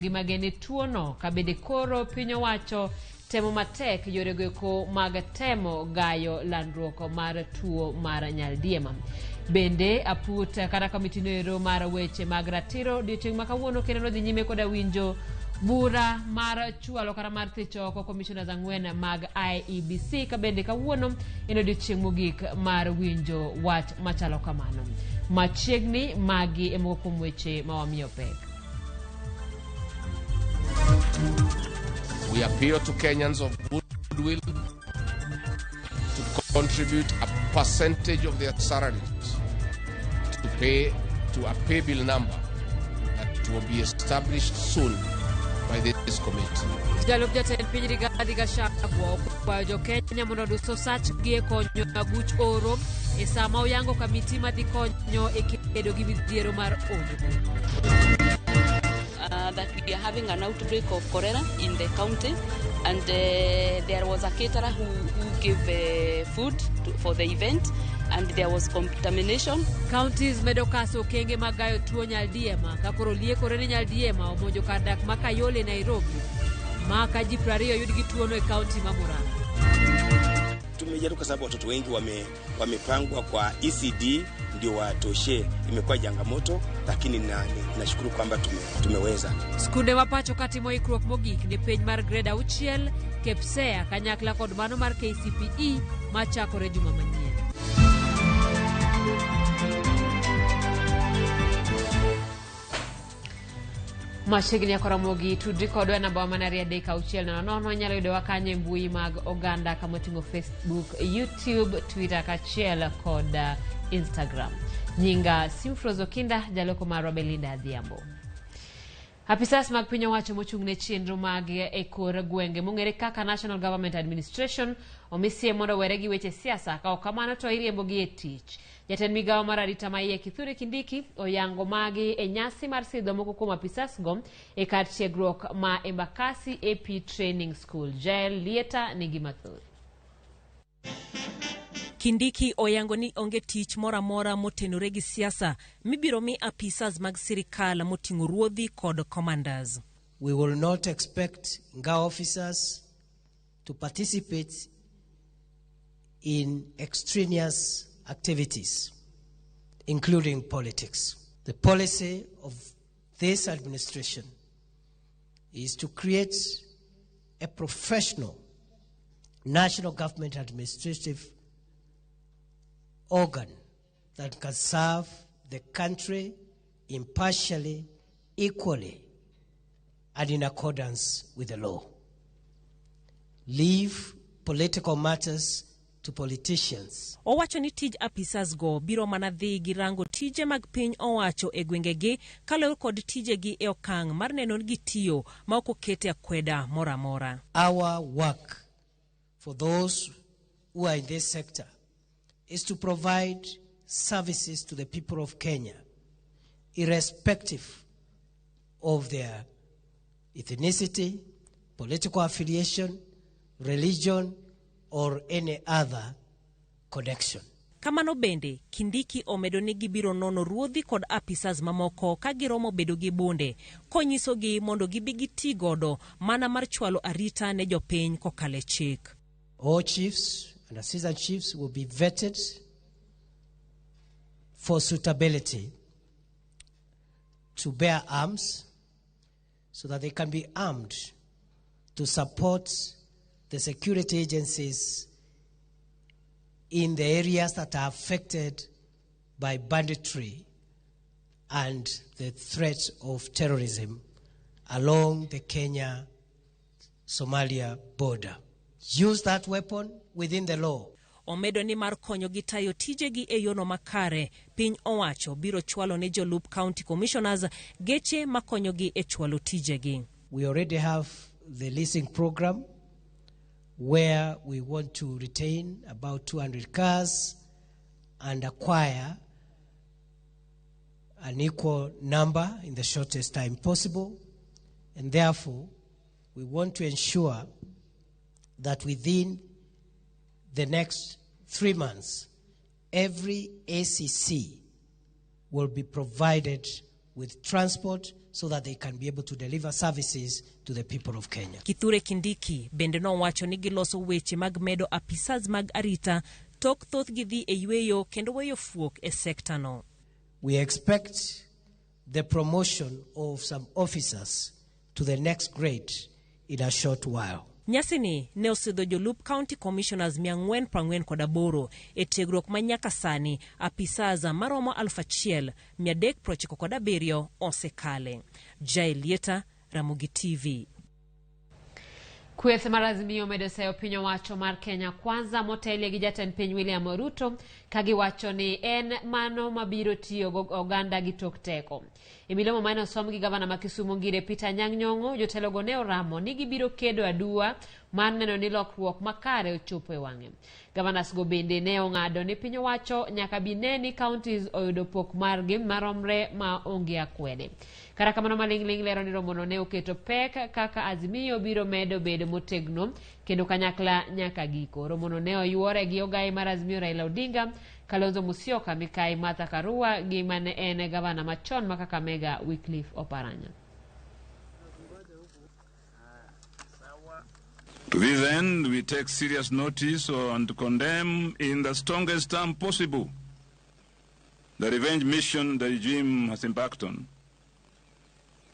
Ngimagi ne tuono kabende koro piny owacho temo matek yorego eko mag temo gayo landruok mar tuo mar nyaldiema. Bende aput kata komiti noero mar weche mag ratiro odiochieng' ma kawuono kendo nodhi nyime koda winjo bura mar chwalo kata mar thicho oko commissioners ang'wen mag IEBC ka bende kawuono en odiochieng' mogik mar winjo wach machalo kamano. Machiegni magi e moko kuom weche ma wamiyo pek. We appeal to Kenyans of goodwill to contribute a percentage of their salaries to pay to a pay bill number that will be established soon by this committee. Jalup jatend piny Rigathi Gachagua okwayo jo-Kenya mondo odus osachgi e konyo aguch oro e sama oyango kamiti madhi konyo e kedo gi midhiero mar oro. That we are having an outbreak of cholera in the county, and there was a caterer who gave food for the event, and there was contamination. Counties medo kaso okenge mag gayo tuo nyaldiema ka koro liekore ni nyaldiema omonjo kar dak ma Kayole, Nairobi. Ma ka ji 20 oyud gi tuono e kaunti ma Murang'a. Tumejaribu kwa sababu watoto wengi wamepangwa kwa ECD ndio watoshe. Imekuwa changamoto, lakini nashukuru kwamba tumeweza. Skunde ma pacho ka timo ikruok mogik ne penj mar grade 6 KPSEA kanyakla kod mano mar KCPE machakore juma manyien. Machiegni akoromogi tudri kodwa e namba wa mana 23600. Inyalo yudowa kanyo e mbui mag oganda kama oting'o Facebook, YouTube, Twitter kaachiel kod Instagram. Nyinga Simfrozo Kinda, jaloko marwa Belinda Adhiambo. Apisas mag piny owacho mochung' ne chenro mag e kor gwenge mong'ere kaka National Government Administration omi siem mondo owere gi weche siasa, ka ok kamano to iriembogi e tich. Jatend migawo mar arita maiye Kithure Kindiki oyango magi e nyasi mar sidho moko kuom apisas go e kar tiegruok ma Embakasi AP Training School. Jael Lieta nigi mathoth. Kindiki oyango ni onge tich moro amora motenore gi siasa mibiro mi apisas mag sirikal moting'o ruodhi kod commanders. We will not expect NGA officers to participate in extraneous activities, including politics. The policy of this administration is to create a professional national government administrative organ that can serve the country impartially, equally, and in accordance with the law. Leave political matters to politicians. Owacho ni tij apisas go biro mana dhi gi rango tije mag piny owacho e gwengegi kaluwore kod tijegi e okang' mar neno ni gitiyo ma ok okete akweda moro amora. Our work for those who are in this sector is to provide services to the people of Kenya, irrespective of their ethnicity, political affiliation, religion, or any other connection. Kamano bende, Kindiki omedo ni gibiro nono ruodhi kod apisas mamoko ka giromo bedo gi bunde, konyisogi mondo gibi giti godo mana mar chwalo arita ne jopiny kokalo e chik. All chiefs and assistant chiefs will be vetted for suitability to bear arms so that they can be armed to support the security agencies in the areas that are affected by banditry and the threat of terrorism along the Kenya-Somalia border. Use that weapon within the law. Omedo ni mar konyogi tayo tijegi e yono makare, piny owacho biro chwalo ne jolup county commissioners geche makonyogi e chwalo tijegi. We already have the leasing program where we want to retain about 200 cars and acquire an equal number in the shortest time possible. And therefore, we want to ensure that within the next 3 months, every ACC will be provided with transport so that they can be able to deliver services to the people of Kenya. Kithure Kindiki bende nowacho ni giloso weche mag medo apisas mag arita tok thothgi dhi e yweyo kendo weyo fuok e sekta no. We expect the promotion of some officers to the next grade in a short while. Nyasini ne osidho jolup county commissioners 448 e tiegruok ma nyaka sani apisas maromo 1397 osekale. Jael Lieta, Ramogi TV. Kweth mar Azimio omedo seyo piny owacho mar Kenya Kwanza motelie gi jatend piny William Ruto ka giwacho ni en mano mabiro tiyo go oganda gi tok teko. E milome mane osom gi gavana ma Kisumu Ngire Peter Anyang' Nyong'o, jotelogo ne oramo ni gibiro kedo aduwa mar neno ni lokruok makare ochopo e wang'e. Gavanas go bende ne ong'ado ni piny owacho nyaka bi ne ni counties oyudo pok margi maromre ma onge akwede. Kata kamano maling'ling' lero ni romono ne oketo pek kaka Azimio biro medo bedo motegno kendo kanyakla nyaka giko. Romono ne oyuore gi ogai mar Azimio Raila Odinga, Kalonzo Musyoka, Mikai Martha Karua gi mane en gavana machon ma Kakamega Wycliffe Oparanya. To this end, we take serious notice and condemn in the strongest term possible the revenge mission the regime has embarked on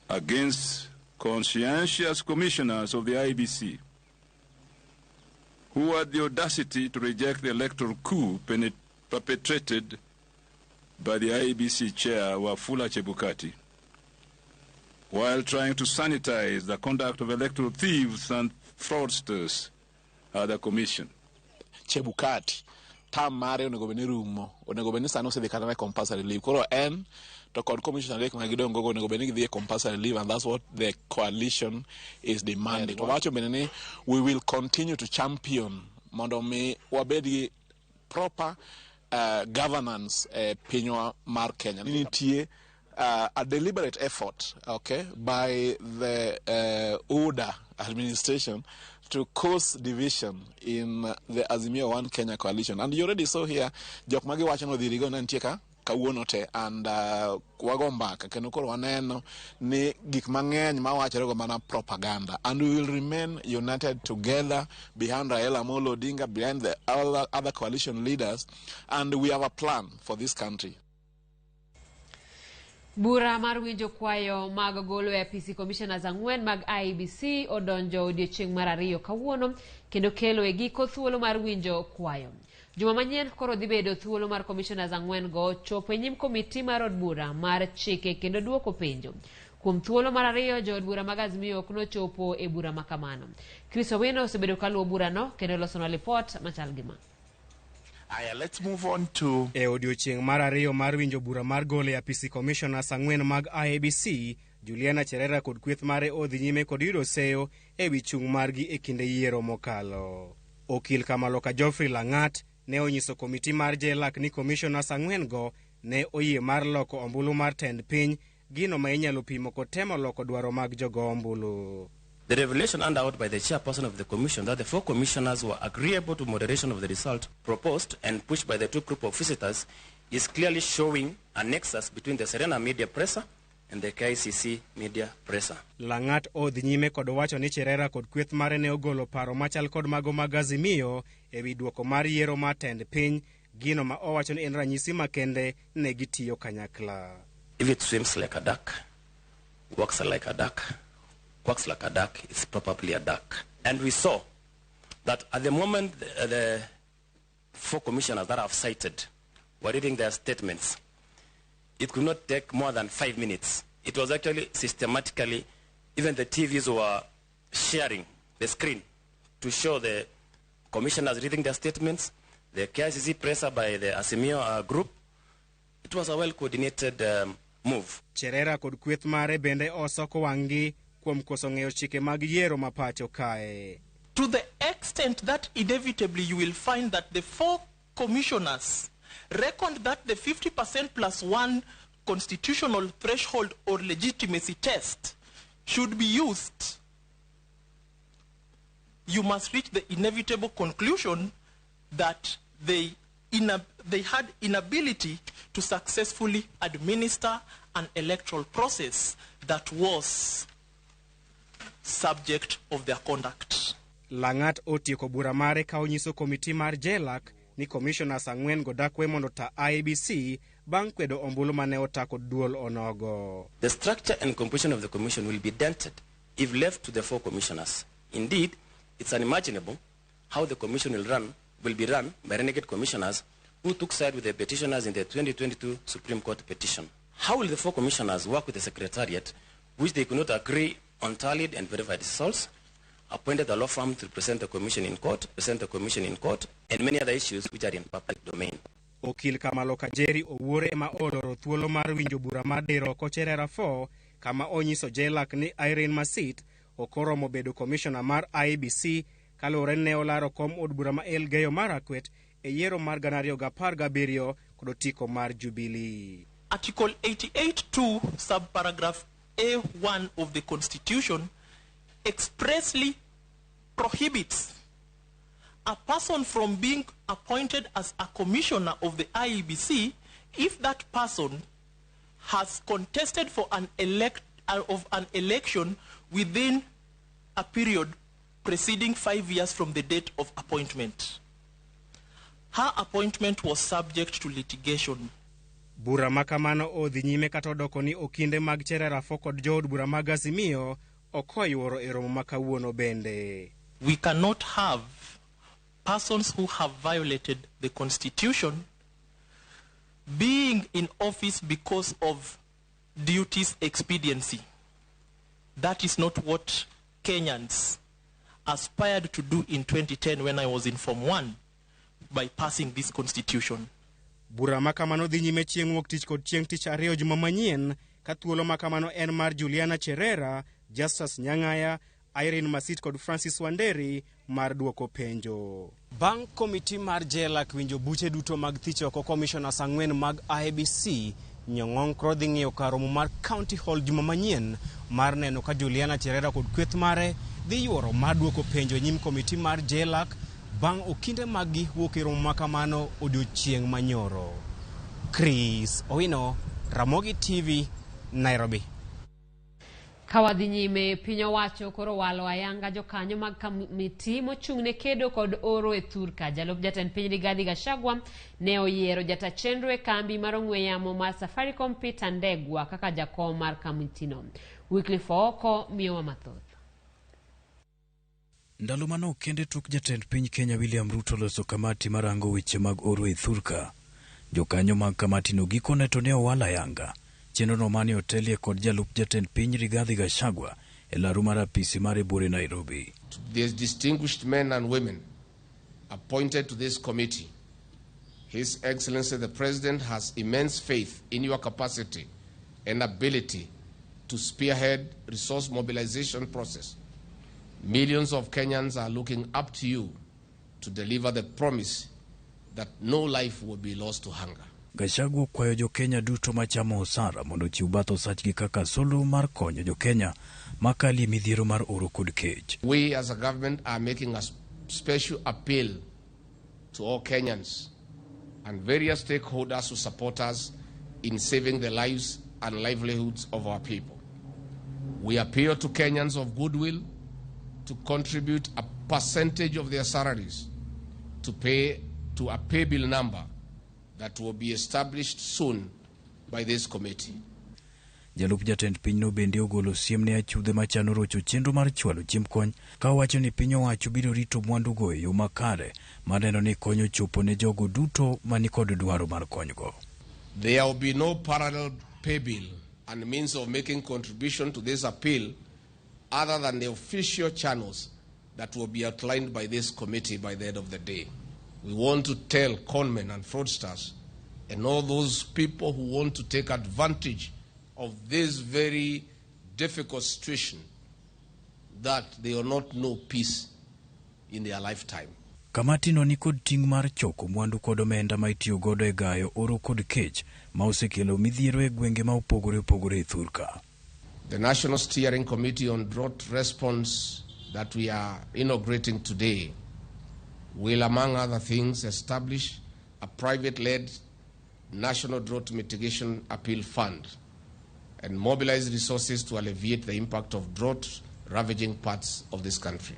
against conscientious commissioners of the IEBC who had the audacity to reject the electoral coup perpetrated by the IEBC chair, Wafula Chebukati, while trying to sanitize the conduct of electoral thieves and fraudsters at the commission. Chebukati, term mare onego bed ni rumo, onego bed ni sani osedhi kata ne compulsory leave. Koro en to kod commissioner adek ma gidong' go onego bed ni gidhi e compulsory leave, and that's what the coalition is demanding. To wacho bende ni we will continue to champion mondo mi wabed gi proper governance e pinywa mar Kenya. Nitie a deliberate effort, okay, by the UDA administration to cause division in the Azimio One Kenya coalition. And you already saw here, jok magi wacho no dhirigo ne nitie ka kawuono te, and wago mbaka kendo koro waneno ni gik mang'eny mawachore go mana propaganda, and we will remain united together behind Raila Amolo Odinga, behind the other coalition leaders, and we have a plan for this country. Bura mar winjo kwayo mag golo e apisi commissioners ang'wen mag IEBC odonjo odiechieng' mar ariyo kawuono kendo kelo e giko thuolo mar winjo kwayo. Juma manyien koro dhi bedo thuolo mar commissioners ang'wen go chopo e nyim komiti mar od bura mar chike kendo duoko penjo. Kuom thuolo mar ariyo jood bura mag Azimio ok nochopo e bura ma kamano. Chris Owino osebedo kaluwo burano kendo losonwa lipot machal gi ma. Aya, let's move on to E odiochieng' mar ariyo mar winjo bura mar golo e apisi commissioners ang'wen mag IEBC, Juliana Cherera kod kweth mare odhi nyime kod yudo seyo e wi chung' margi e kinde yiero mokalo. Okil Kamaloka Geoffrey Lang'at ne onyiso komiti mar JLAC ni commissioners ang'wen go ne oyie mar loko ombulu mar tend piny, gino ma inyalo pimo kod temo loko dwaro mag jogo ombulu. The revelation handed out by the chairperson of the commission that the four commissioners were agreeable to moderation of the result proposed and pushed by the two group of visitors is clearly showing a nexus between the Serena media presser and the KICC media presser. Lang'at odhi nyime kod wacho ni Cherera kod kweth mare ne ogolo paro machal kod mago mag Azimio e wi duoko mar yiero mar tend piny, gino ma owacho ni en ranyisi makende ne gitiyo kanyakla. If it swims like a duck, walks like a duck, quacks like a duck, it's probably a duck. And we saw that at the moment the four commissioners that I've cited were reading their statements, it could not take more than 5 minutes. It was actually systematically, even the TVs were sharing the screen to show the commissioners reading their statements, the KICC presser by the Azimio group. It was a well-coordinated move. Cherera kod kweth mare bende osoko wang'gi kuom koso ng'eyo chike mag yiero ma pacho kae. To the extent that inevitably you will find that the four commissioners reckoned that the 50% plus one constitutional threshold or legitimacy test should be used, you must reach the inevitable conclusion that they inability to successfully administer an electoral process that was subject of their conduct. Lang'at otieko bura mare ka onyiso komiti mar JLAC ni commissioners 4 go dak we mondo ta IEBC bang' kwedo ombulu mane otako duol onogo. The structure and composition of the commission will be dented if left to the 4 commissioners. Indeed, it's unimaginable how the commission will be run by renegade commissioners who took side with the petitioners in the 2022 Supreme Court petition. How will the 4 commissioners work with the Secretariat, which they could not agree on tallied and verified results, appointed a law firm to represent the commission in court, and many other issues which are in public domain. Okil Kamalo Kajeri Owuor ema oloro thuolo mar winjo bura mar diro oko Cherera 4 kama onyiso JLAC ni Irene Masit ok oromo bedo komishona mar IEBC kaluwore ne olaro kom od bura ma Elgeyo Marakwet e yiero mar 2017 kod otiko mar Jubilee. Article 88(2) subparagraph A1 of the Constitution expressly prohibits a person from being appointed as a commissioner of the IEBC if that person has contested for an election within a period preceding 5 years from the date of appointment. Her appointment was subject to litigation. Bura makamano odhi nyime kata odoko ni okinde mag Cherera 4 kod jood bura mag Azimio ok oyuoro e romo ma kawuono bende. We cannot have persons who have violated the Constitution being in office because of duties expediency. That is not what Kenyans aspired to do in 2010 when I was in Form 1 by passing this Constitution. Bura makamano dhi nyime chieng' wuok tich kod chieng' tich ariyo juma manyien ka thuolo makamano en mar Juliana Cherera, Justus Nyang'aya, Irene Masit kod Francis Wanderi mar duoko penjo. Bang' komiti mar JLAC winjo buche duto mag thich oko commissioners 4 mag IEBC, Nyong'ong koro dhi ng'iyo kar romo mar County Hall juma manyien mar neno ka Juliana Cherera kod kweth mare dhi yuoro mar duoko penjo e nyim komiti mar JLAC bang' okinde maggi wuok e romo makamano odiochieng' manyoro. Chris Owino, Ramogi TV, Nairobi. Kawadhi nyime, piny owacho koro walo ayanga jokanyo mag kamiti mochung' ne kedo kod oro e thurka. Jalup jatend piny Rigathi Gachagua ne oyiero jata chenro e kambi mar ong'we yamo mar Safaricom Peter Ndegwa kaka jakom mar kamitino. Wycliffe Ooko miyowa mathoth. Ndalo manok kende tok jatend piny Kenya William Ruto loso kamati marango weche mag oro e thurka. Jokanyo mag kamatino gikone to ne owal ayanga. Chenrono mane otelie kod jalup jatend piny Rigathi Gachagua e laru mar apisi mare buore Nairobi. These distinguished men and women appointed to this committee, His Excellency the President has immense faith in your capacity and ability to spearhead resource mobilization process. Millions of Kenyans are looking up to you to deliver the promise that no life will be lost to hunger. Gachagua okwayo jo-Kenya duto machamo osara mondo ochiw bath osachgi kaka solo mar konyo jo-Kenya makalie midhiero mar oro kod kech. We as a government are making a special appeal to all Kenyans and various stakeholders who support us in saving the lives and livelihoods of our people. We appeal to Kenyans of goodwill to contribute a percentage of their salaries to pay to a pay bill number that will be established soon by this committee. Jalup jatend pinyno bende ogolo siem ne achudhe machano rocho chenro mar chwalo chiemb kony ka owacho ni piny owacho biro rito mwandugo e yo makare mar neno ni kony ochopo ne jogo duto mani kod dwaro mar konygo. There will be no parallel pay bill and means of making contribution to this appeal other than the official channels that will be outlined by this committee by the end of the day. We want to tell conmen and fraudsters and all those people who want to take advantage of this very difficult situation that they will not know peace in their lifetime. Kamati no nikod ting' mar choko mwandu kod omenda ma itiyo godo e gayo oro kod kech ma osekelo midhiero e gwenge ma opogore opogore e thurka. The National Steering Committee on Drought Response that we are inaugurating today will, among other things, establish a private-led National Drought Mitigation Appeal Fund and mobilize resources to alleviate the impact of drought ravaging parts of this country.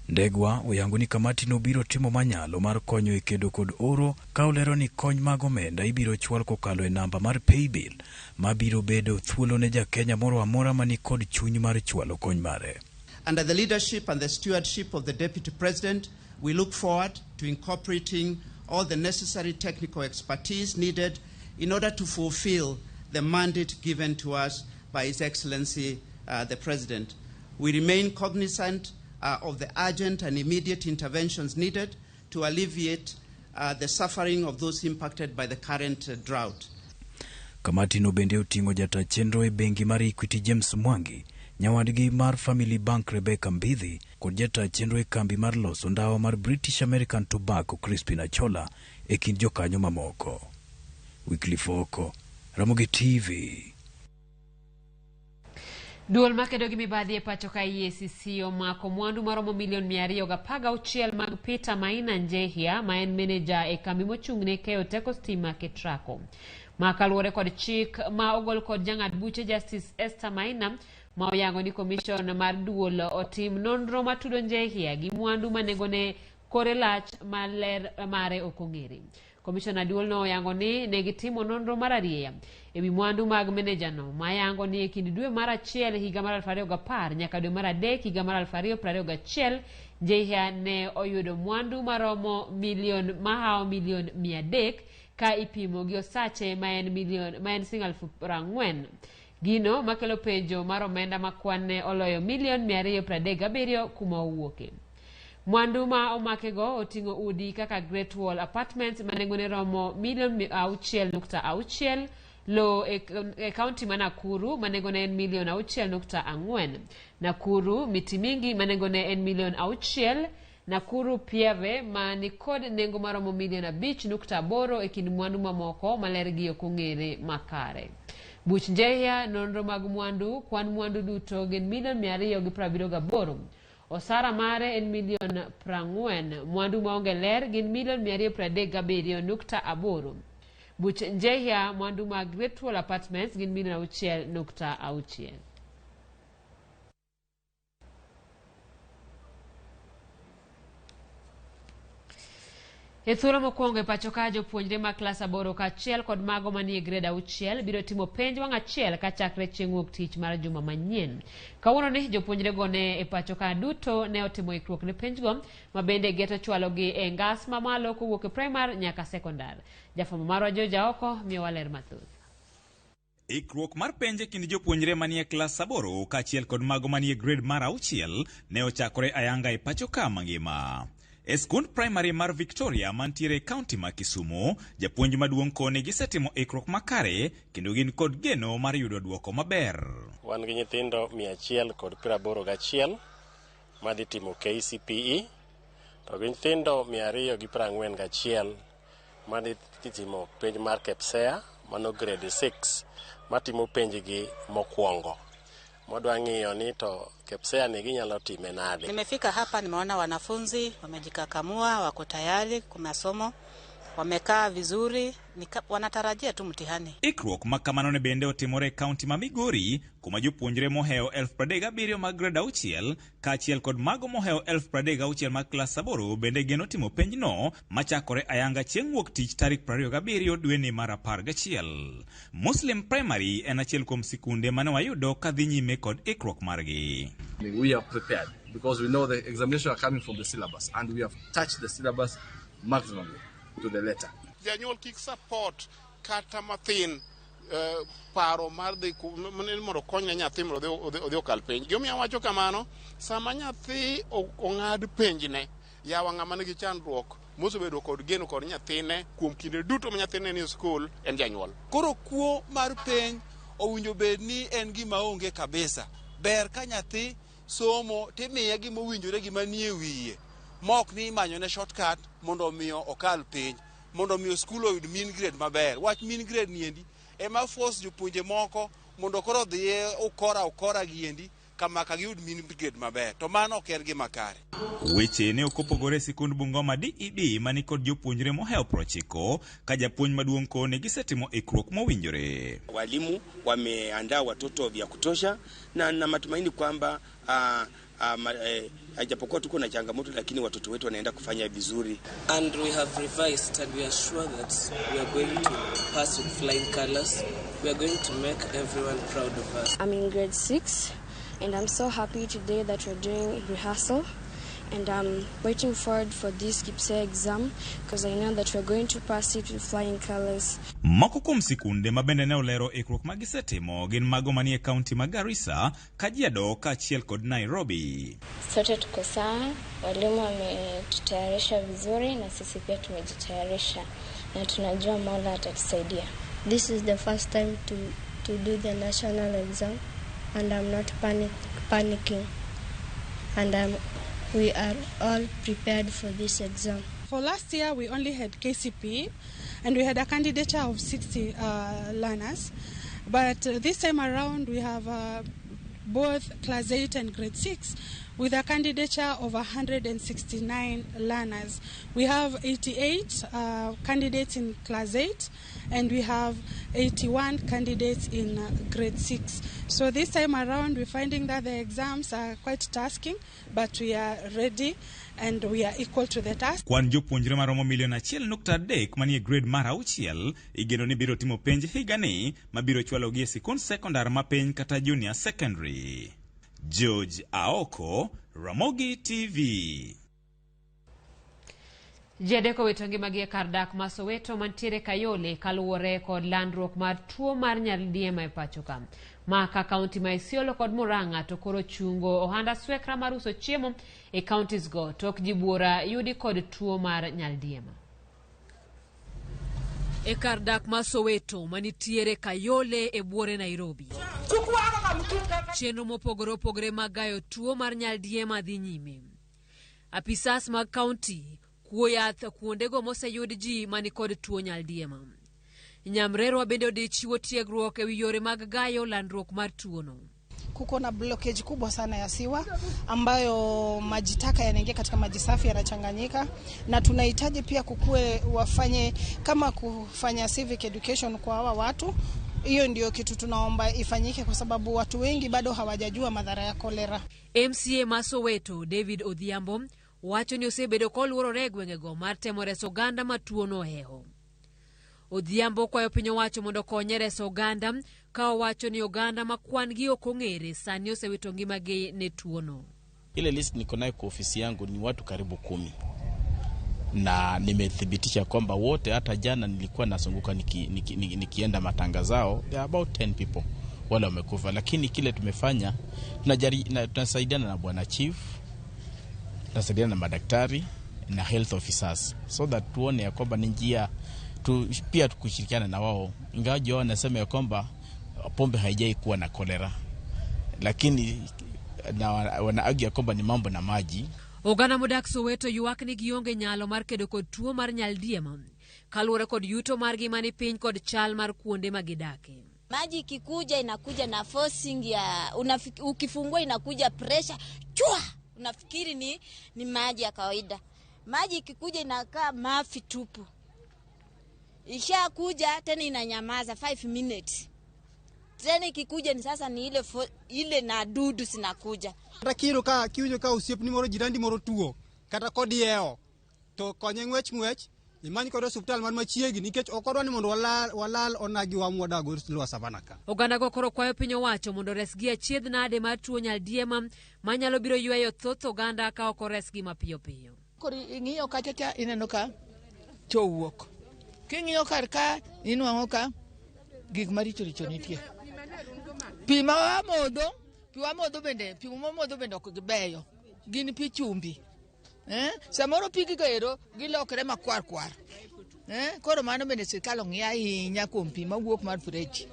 Ndegwa oyango ni kamati no biro timo manyalo mar konyo e kedo kod oro ka olero ni kony mag omenda ibiro chwal kokalo e namba mar paybill ma biro bedo thuolo ne jakenya moro amora mani kod chuny mar chwalo kony mare. Under the leadership and the stewardship of the Deputy President, we look forward to incorporating all the necessary technical expertise needed in order to fulfill the mandate given to us by His Excellency the President. We remain cognizant of the urgent and immediate interventions needed to alleviate the suffering of those impacted by the current drought. Kamati no bende oting'o jata chenro e bengi mar Equity James Mwangi, nyawadgi mar Family Bank Rebecca Mbidhi kod jata chenro e kambi mar loso ndawa mar British American Tobacco Crispin Achola e kind jokanyo mamoko. Wycliffe Oko, Ramogi TV. Duol makedo gi mibadhi e pacho ka EACC omako mwandu maromo milion 216 mag Peter Maina Njehia ma en meneja e kambi mochung'ne keyo teko stima Ketraco. Ma kaluwore kod chik ma ogol kod jang'ad buche Justice Esther Maina ma oyango ni komishon mar duol otim nonro matudo Njehia gi mwandu ma nengone kore lach ma ler mare ok ong'ere. Komishona duolno oyango ni negitimo nonro mar arieya ewi mwandu mag menejano ma yango ni e kind dwe mar 1 higa mar 2010 nyaka dwe mar 3 higa mar 2021 Njehia ne oyudo mwandu maromo milion mahawo milion 300 ka ipimo gi osache ma en milion ma en siling 40,000. Gino makelo penjo mar omenda ma kwan ne oloyo milion 237 kuma owuoke. Mwandu ma omakego oting'o udi kaka Great Wall Apartments ma nengone romo milion 6.6, lowo e kaunti ma Nakuru ma nengone en milion 6.4, Nakuru Miti Mingi ma nengone en milion 6, Nakuru Pieve ma nikod nengo maromo milion 5.8 e kind mwandu mamoko ma lergi ok ong'ere makare. Buch Njehia nonro mag mwandu kwan mwandu duto gin milion 278. Osara mare en milion 40, mwandu maonge ler gin milion 237.8. Buch Njehia mwandu mag Great Wall Apartments gin milion 6.6. E thuolo mokwongo e pacho ka jopuonjre mag klas 8 kaachiel kod mago manie grade 6 biro timo penj wang' achiel kachakre chieng' wuok tich mar juma manyien. Kawuono ni jopuonjrego ne e pacho ka duto ne otimo ikruok ne penjgo ma bende geto chwalogi e ngas mamalo kowuok e primar nyaka sekondar. Jafwambo marwa George Aoko miyowa ler mathoth. Ikruok mar penj e kind jopuonjre manie klas 8 kaachiel kod mago manie grade mar 6 ne ochakore ayanga e pacho ka mangima. E skund primary mar Victoria mantiere e kaunti ma Kisumu, japuonj maduong' koni gisetimo ikruok makare kendo gin kod geno mar yudo duoko maber. Wan gi nyithindo 181 madhi timo KCPE to gi nyithindo 241 madhi timo penj mar KPSEA mano grade 6 matimo penjgi mokwongo. Mwadwa ng'iyo ni to KPSEA ni ginyalo time nade. Nimefika hapa nimeona wanafunzi wamejikakamua, wako tayari kwa masomo, wamekaa vizuri, wanatarajia tu mtihani. Ikruok ma kamano ne bende otimore e kaunti ma Migori kuma jopuonjre mohewo 37,000 mag grade 6 kaachiel kod mago mohewo 36,000 mag klas 8 bende geno timo penjno machakore ayanga chieng' wuok tich tarik 27 dweni mar 11. Muslim Primary en achiel kuom sikunde mane wayudo kadhi nyime kod ikruok margi. We are prepared because we know the examinations are coming from the syllabus and we have touched the syllabus maximally to the letter. Janyuol kik support kata mathin paro mar dhi mondo okonyne nyathi mondo odhi okal penj. Gimomiyo awacho kamano, sama nyathi ong'ad penjne, yawa ng'ama nigi chandruok mosebedo kod geno kod nyathine kuom kinde duto ma nyathine ni e skul en janyuol. Koro kuo mar penj owinjo bed ni en gima onge kabisa. Ber ka nyathi somo timiye gima owinjore gima nie wiye, ma ok ni imanyone shortcut mondo omiyo okal penj, mondo omiyo skul oyud mean grade maber. Wach mean grade niendi ema force jopuonje moko mondo koro odhiye ukora ukora giendi Kamaka giyud mean grade maber to mano ok en gima kare. Weche ne ok opogore e sikund Bungoma DEB mani kod jopuonjre mohewo 90 ka japuonj maduong' koni gisetimo ikruok mowinjore. Walimu wameandaa watoto vya kutosha na na matumaini kwamba japokuwa tuko na changamoto lakini watoto wetu wanaenda kufanya vizuri. And we have revised and we are sure that we are going to pass with flying colors. We are going to make everyone proud of us. I'm in grade 6 and I'm so happy today that we're doing rehearsal and I'm waiting forward for this KPSEA exam because I know that we're going to pass it with flying colors. Moko kuom sikunde ma bende ne olero ikruok ma gisetimo gin mago manie kaunti ma Garissa, Kajiado kaachiel kod Nairobi. Sote tuko sawa, walimu wametutayarisha vizuri na sisi pia tumejitayarisha na tunajua Mola atatusaidia. This is the first time to do the national exam and I'm not panicking and we are all prepared for this exam. For last year, we only had KCPE and we had a candidature of 60 learners. But this time around, we have both class 8 and grade 6 with a candidature of 169 learners. We have 88 candidates in class 8 and we have 81 candidates in grade 6. So this time around, we're finding that the exams are quite tasking, but we are ready and we are equal to the task. Kwan jopuonjre maromo milion 1.3 manie grade mar auchiel igeno ni biro timo penj higani mabiro chwalogi e sikund sekondar ma piny kata junior secondary. George Aoko, Ramogi TV. Ji adek owito ngimagi e kar dak ma Soweto mantiere Kayole kaluwore kod landruok mar tuo mar nyaldiema e pacho ka. Maka kaunti ma Isiolo kod Murang'a to koro chungo ohand aswekra mar uso chiemo e counties go tok ji buora yudi kod tuo mar nyaldiema. E kar dak ma Soweto manitiere Kayole e buore Nairobi. Chenro mopogore opogore mag gayo tuo mar nyaldiema dhi nyime. Apisas mag kaunti kuo yath kuondego moseyud ji manikod tuo nyaldiema. Nyamrerwa bende odhi chiwo tiegruok ewi yore mag gayo landruok mar tuono. Kuko na blockage kubwa sana ya siwa ambayo maji taka yanaingia katika maji safi yanachanganyika, na tunahitaji pia kukue wafanye kama kufanya civic education kwa hawa watu. Hiyo ndio kitu tunaomba ifanyike kwa sababu watu wengi bado hawajajua madhara ya kolera. MCA ma Soweto David Odhiambo wacho ni osebedo koluorore e gwengego mar temo reso oganda ma tuono ohewo. Odhiambo kwayo piny owacho mondo okonye reso oganda ka owacho ni oganda ma kwan gi ok ong'ere sani osewito ngimagi ne tuono. Ile list niko nayo kwa ofisi yangu ni watu karibu 10 na nimethibitisha kwamba wote, hata jana nilikuwa nasunguka nikienda matanga zao, there are about 10 people wale wamekufa. Lakini kile tumefanya, tunasaidiana na bwana chief, tunasaidiana na madaktari na health officers so that tuone ya kwamba ni njia tu, pia tukushirikiana na wao, ingawa wao wanasema ya kwamba pombe haijai kuwa na kolera, lakini na wanaargue kwamba ni mambo na maji. Oganda modak Soweto ywak ni gionge nyalo mar kedo kod tuo mar nyaldiema kaluwore kod yuto margi mani piny kod chal mar kuonde ma gidake. Maji ikikuja inakuja na forcing ya ukifungua inakuja pressure chua, unafikiri ni maji ya kawaida. Maji ikikuja inakaa mafi tupu. Ishakuja tena inanyamaza 5 minutes. Tena ikikuja ni sasa ni ile na dudu zinakuja. Kata kiro ka kiwinjo ka osiepni moro jirandi moro tuo kata kodiewo to konye ng'wech ng'wech imany kode osiptal man machiegni nikech ok odwa ni mondo walal onagi wa mwadago Lower Savannah ka. Oganda go koro kwayo piny owacho mondo resgi achiedh nade mar tuo nyaldiema manyalo biro yweyo thoth oganda ka ok oresgi mapiyo piyo. Koro ing'iyo kacha cha ineno ka cho wuok. King'iyo kar ka inwang'o ka gik maricho richo nitie. Pi ma wamodho bende ok gibeyo. Gin pi chumbi. Samoro pigi go ero gilokre makwar kwar. Koro mano bende sirkal ong'i ahinya kuom pi mawuok mar freji.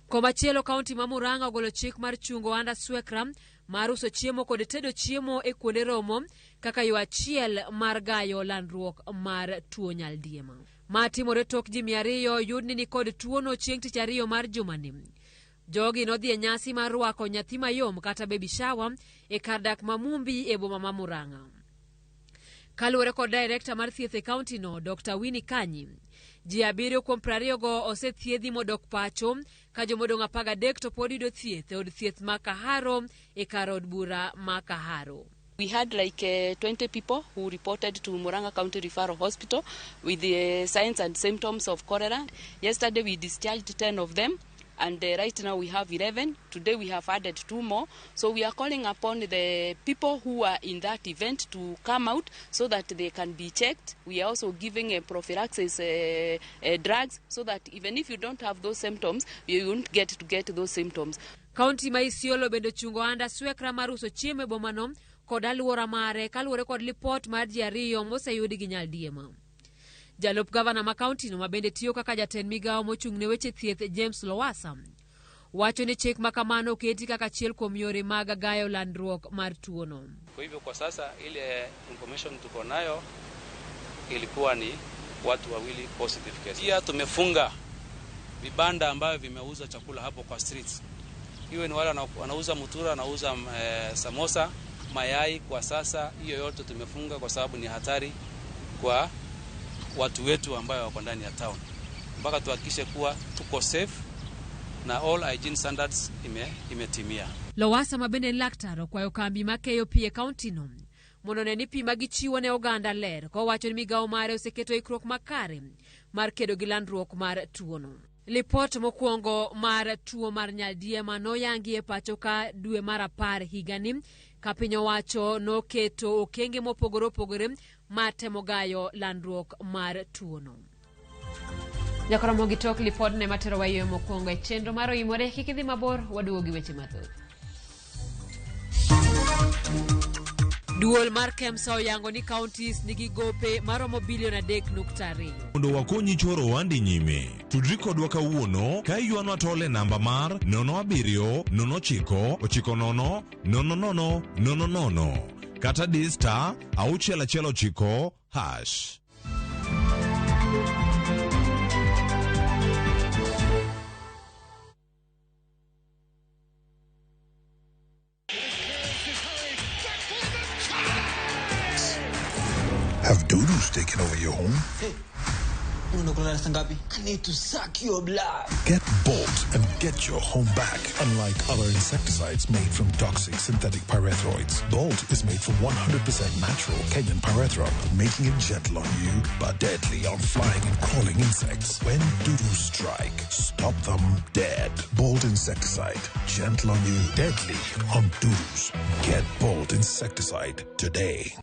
Komachielo kaunti ma Murang'a ogolo chik mar chungo ohand aswekra mar uso chiemo kod tedo chiemo e kuonde romo kaka yo achiel mar gayo landruok mar tuo nyaldiema. Ma timore tok ji 200 yud ni nikod tuono chieng' tich ariyo mar jumani. Jogi nodhi e nyasi mar rwako nyathi mayom kata baby shower e kar dak ma Mumbi e boma ma Murang'a. Kaluwore kod direkta mar thieth e kauntino, Dr. Winnie Kanyi, ji 7 kuom 20 go osethiedhi modok pacho ka jomodong' 13 to pod yudo thieth e od thieth ma Kaharo e kar od bura ma Kaharo. We had like 20 people who reported to Murang'a County Referral Hospital with the signs and symptoms of cholera. Yesterday we discharged 10 of them, and right now we have 11. Today we have added 2 more. So we are calling upon the people who are in that event to come out so that they can be checked. We are also giving a prophylaxis drugs so that even if you don't have those symptoms, you won't get to get those symptoms. Kaunti ma Isiolo bende ochungo ohand aswekra mar uso chiemo e bomano kod alwora mare kaluwore kod lipot mar ji 2 moseyudi gi nyaldiema. Jalup gavana ma kauntino ma bende tiyo kaka jatend migawo mochung' ne weche thieth James Lowassa wacho ni chik ma kamano oketi kaka achiel kuom yore mag gayo landruok mar tuono. Kwa hivyo kwa sasa ile information tuko nayo ilikuwa ni watu 2 positive cases. Pia tumefunga vibanda ambavyo vimeuza chakula hapo kwa streets. Iwe ni wale wanauza mutura, wanauza samosa, mayai, kwa sasa hiyo yote tumefunga kwa sababu ni hatari kwa watu wetu ambao wako ndani ya town. Mpaka tuhakikishe kuwa tuko safe na all hygiene standards imetimia. Lowassa ma bende en laktar okwayo kambi makeyo pi e kauntino mondo one ni pi ma gichiwo ne oganda ler, kowacho ni migawo mare oseketo ikruok makare mar kedo gi landruok mar tuono. Lipot mokwongo mar tuo mar nyaldiema noyangi e pacho ka dwe mar 10 higani ka piny owacho noketo okenge mopogore opogore mar temo gayo landruok mar tuono. Jakoromo gi tok lipodne matero wayo mokwongo e chenro mar Oimore. Kik idhi mabor, waduogo gi weche mathoth. Duol mar KEMSA oyango ni counties nigi gope maromo bilion 3.2. Mondo wakonyi choro ohandi nyime, tudri kodwa kawuono ka iywanwa tol e namba mar 07 09 90 00 00 kata di star 619 hash. Have dudus taken over your home? Hey, I need to suck your blood. Get Bolt and get your home back. Unlike other insecticides made from toxic synthetic pyrethroids, Bolt is made from 100% natural Kenyan pyrethrum, making it gentle on you but deadly on flying and crawling insects. When dudus strike, stop them dead. Bolt insecticide, gentle on you, deadly on dudus. Get Bolt insecticide today.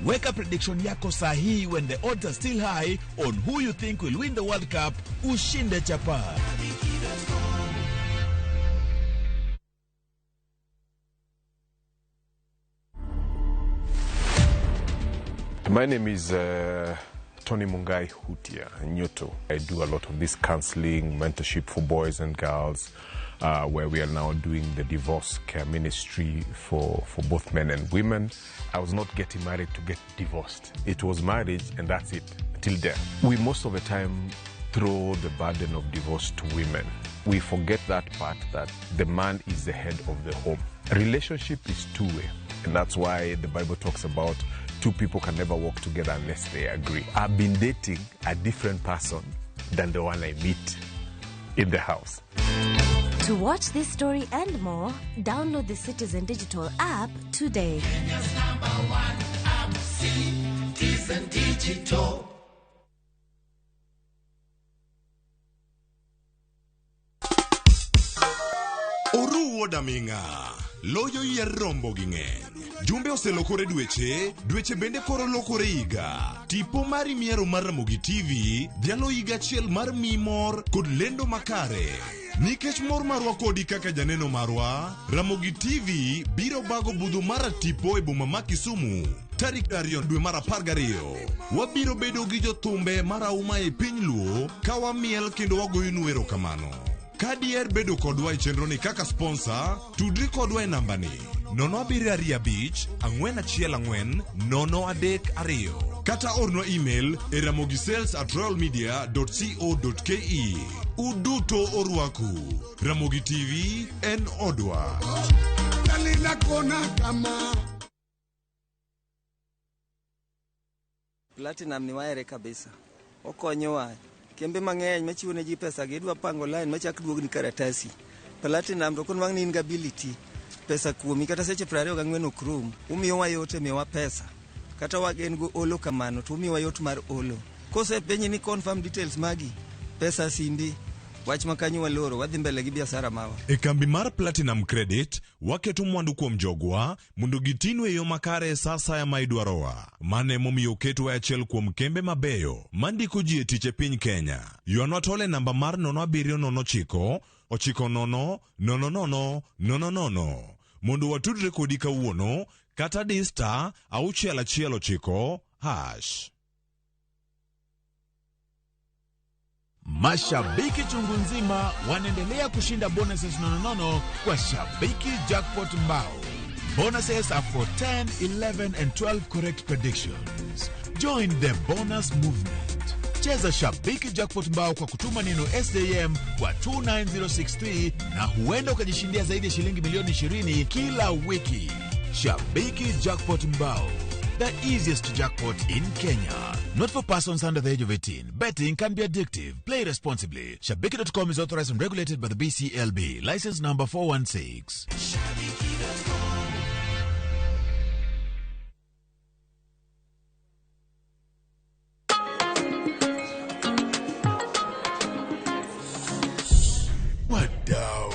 Weka prediction yako sahihi when the odds are still high on who you think will win the World Cup. Ushinde chapa. My name is Tony Mungai Hutia Nyoto. I do a lot of this counseling, mentorship for boys and girls, where we are now doing the divorce care ministry for both men and women. I was not getting married to get divorced. It was marriage and that's it, till death. We most of the time throw the burden of divorce to women. We forget that part, that the man is the head of the home. Relationship is two-way, and that's why the Bible talks about two people can never walk together unless they agree. I've been dating a different person than the one I meet in the house. To watch this story and more, download the Citizen Digital app today. Kenya's number one app, Citizen Digital. Oruwo daminga, loyo yier rombo gi ng'eny. Jumbe oselokore dweche, dweche bende koro lokore higa. Tipo mari miero mar Ramogi TV dhialo higa achiel mar miyi mor kod lendo makare. Nikech mor marwa kodi kaka janeno marwa, Ramogi TV biro bago budho mar tipo e boma ma Kisumu. Tarik 2 dwe mar 12 wabiro bedo gi jothumbe marahuma e piny Luo ka wamiel kendo wagoyonu erokamano. Ka diher bedo kodwa e chenroni kaka sponsor, tudri kodwa e nambani 0725 414 032 kata ornwa email e ramogisales@royalmedia.co.ke. Uduto orwaku. Ramogi TV en odwa. Dalila kona kama. Platinum ni wahere kabisa. Okonyowa. Kembe mang'eny machiwo ne ji pesa gi idwa pango line machak duogni karatasi. Platinum to konwang' ni in gi ability pesa kuomi kata seche 24 ok rum. Umiyowa yot e miyowa pesa. Kata wagen go olo kamano to umiyowa yot mar olo. Kosepenji ni confirm details magi, pesa simbi, wach ma kanyo waloro, wadhi mbele gi biashara mawa. E kambi mar Platinum Credit, waketo mwandu kuom jogwa mondo gitinwa e yo makare e sa asaya ma idwarowa. Mano emomiyo oketwa e achiel kuom kembe mabeyo mandiko ji e tich e piny Kenya. Ywanwa tol e namba mar 0709 90 00 00 mondo watudre kodi kawuono kata di star 619 hash. Mashabiki chungu nzima wanaendelea kushinda bonuses nononono kwa Shabiki Jackpot Mbao. Bonuses are for 10, 11 and 12 correct predictions. Join the bonus movement. Cheza Shabiki Jackpot Mbao kwa kutuma neno SJM kwa 29063 na huenda ukajishindia zaidi ya shilingi milioni 20 kila wiki. Shabiki Jackpot Mbao, the easiest jackpot in Kenya. Not for persons under the age of 18. Betting can be addictive. Play responsibly. Shabiki.com is authorized and regulated by the BCLB. License number 416. Wadau,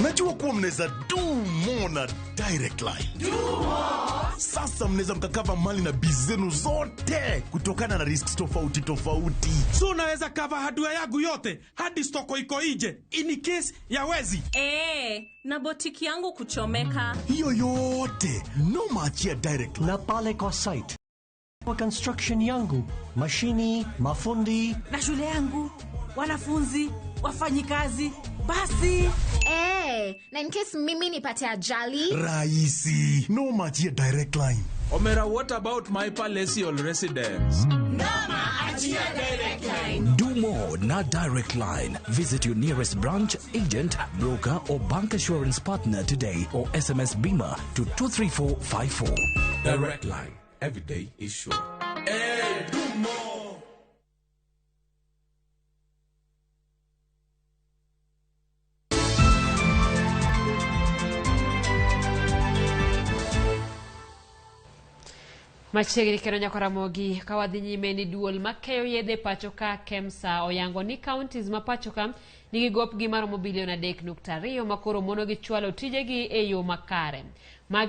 najua kuwa mnaweza do more na Direct Line. Sasa mnaweza mkacover mali na biz zenu zote kutokana na risks tofauti tofauti. So unaweza cover hardware yangu yote hadi stoko iko ije in case ya wezi. Na botiki yangu kuchomeka. Hiyo yote noma, achia Direct Line. Na pale kwa site kwa construction yangu, mashini, mafundi na shule yangu, wanafunzi, wafanyikazi, basi. Na in case mimi nipate ajali. Rahisi, noma, achia Direct Line. Omera, what about my palatial residence? Noma, achia Direct Line. Do more na Direct Line. Visit your nearest branch, agent, broker, or bank assurance partner today or SMS BIMA to 23454. Direct Line. Every day is sure. Hey, do more. Machiegni kendo nyako Ramogi ka wadhi nyime ni duol makeyo yedhe pacho ka KEMSA oyango ni counties ma pacho ka nigi gopgi maromo bilion 3.2 makoro mono gi chwalo tijegi e yo makare. Magi